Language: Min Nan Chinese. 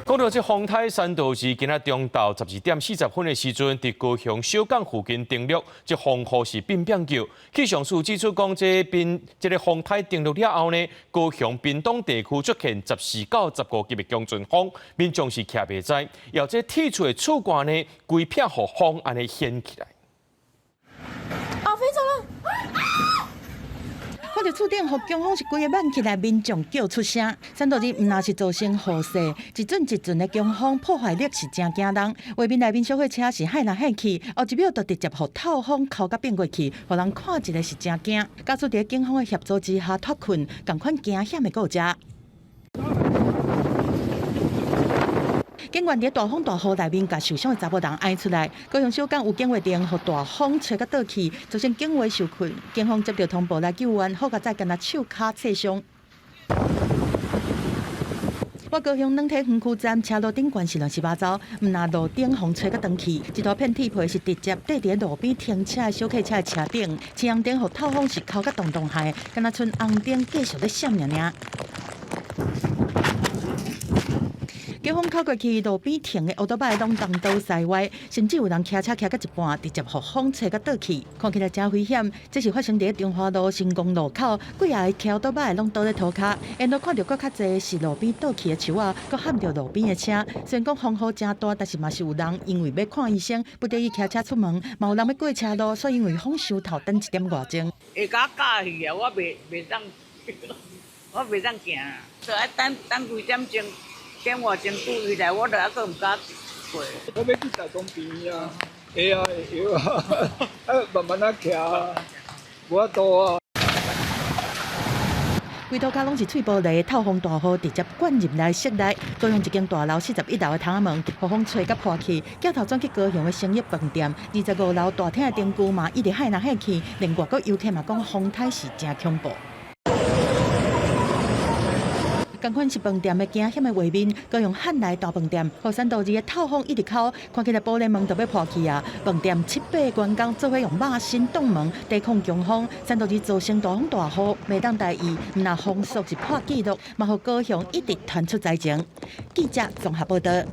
講到這風颱山度士今仔中晝12點40分的時陣，佇高雄小港附近登陸，這風雨是變變叫。氣象署指出講，這邊這個風颱登陸了後呢，高雄屏東地區出現14到15級的強陣風，民眾是徛袂知，而這鐵厝的厝蓋呢，規片予風按呢掀起來。啊，飛走了！看著厝頂予強風是規个挽起來，民眾叫出聲。山度士毋但是造成雨勢，一陣一陣的強風破壞力是誠驚人。畫面內面小貨車是掀來掀去，後一秒就直接予透風扣甲變過去，予人看一个是誠驚。家屬佇警方的協助之下脫困，仝款驚險的過程。警員佇大風大雨內面，共受傷的查某人爣出來。高雄小港有警衛燈，予大風吹甲倒去，造成警衛受困。警方接到通報來救援，好佳哉，干焦手跤擦傷。我高雄軟體園區站車路頂懸是亂七八糟，毋但路頂風吹甲斷去，一大片鐵皮是直接綴佇路邊停車的小客車的車頂，車紅燈予透風是扣甲動動害，干焦賰紅燈繼續咧閃爾爾。強風扣過去，路邊停的歐多擺攏東倒西歪，甚至有人騎車騎到一半，直接予風吹甲倒去，看起來誠危險。這是發生佇中華路成功路口，幾仔个騎歐多擺攏倒咧塗跤，沿路看著閣較濟是路邊倒去的樹仔，閣撼著路邊的車。雖然講風雨誠大，但是嘛是有人因為欲看醫生，不得已騎車出門，嘛有人欲過車路，煞因為風傷透等一點外鐘。會共我咬去啊！我袂當行，就愛等等幾點鐘。點外鐘拄伊來，我就猶閣毋敢過。我欲去台中病院啊，會啊會搖啊，啊慢慢仔騎，無法度啊。規塗跤攏是碎玻璃，透風大雨直接灌入來室內。高雄一間大樓41樓的窗仔門，予風吹甲破去，鏡頭轉去高雄的星燁飯店，25樓大廳的燈具嘛一直掀來掀去，連外國遊客嘛講風颱是誠恐怖。仝款是飯店的驚險的畫面，高雄漢來大飯店，予山度士的透風一直扣，看起來玻璃門都欲破去啊！飯店七八个員工做伙用肉身擋門抵抗強風，山度士造成大風大雨，袂當大意，毋但風速是破紀錄，嘛予高雄一直傳出災情。記者綜合報導。